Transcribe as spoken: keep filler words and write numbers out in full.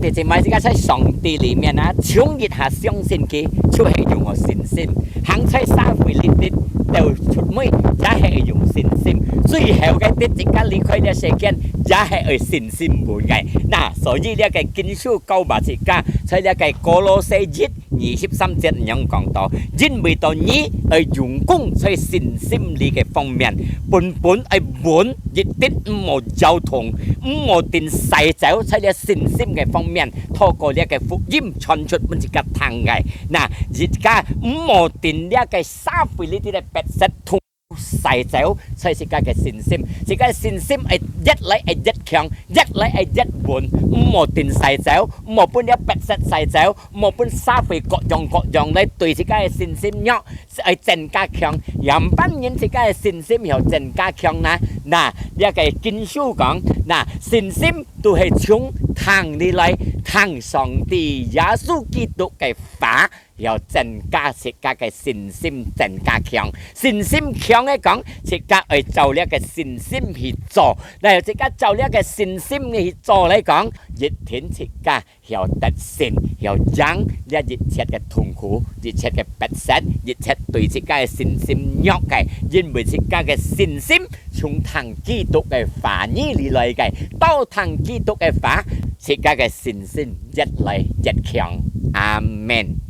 弟兄姊妹，自家在上帝裡面啊，從一下相信佢，就係用个信心；行在社會裡底，到出尾，也係用信心；最後个，自家離開這世間，也係愛信心滿个。那所以這个經書教𠊎自家，在這个歌羅西一二十三節恁樣講到：因為到你愛用功在信心裡个方面，本本愛穩，一定毋好搖動，毋好定勢走，在這信心个方面，透過這个福音傳出分自家聽个。那自家毋好定這个社會裡底个逼迫同勢走，在自家个信心，自家个信心愛越來愛越強，越來愛越穩，毋好定勢走，毋好分這逼迫勢走，毋好分社會各樣各樣來對自家个信心弱，愛增加強。仰般人自家个信心曉增加強呢？那這个經書講，那信心都係從聽裡來，聽上帝耶穌基督个話，曉增加自家个信心增加強。信心強个講，自家愛照這个信心去做。那自家照這个信心去做來講，一定自家曉得勝，曉贏這一切个痛苦、一切个逼迫、一切對自家个信心弱个，因為自家个信心從聽基督个話語裡來个，多聽基督个話，自家个信心越來越強。阿門。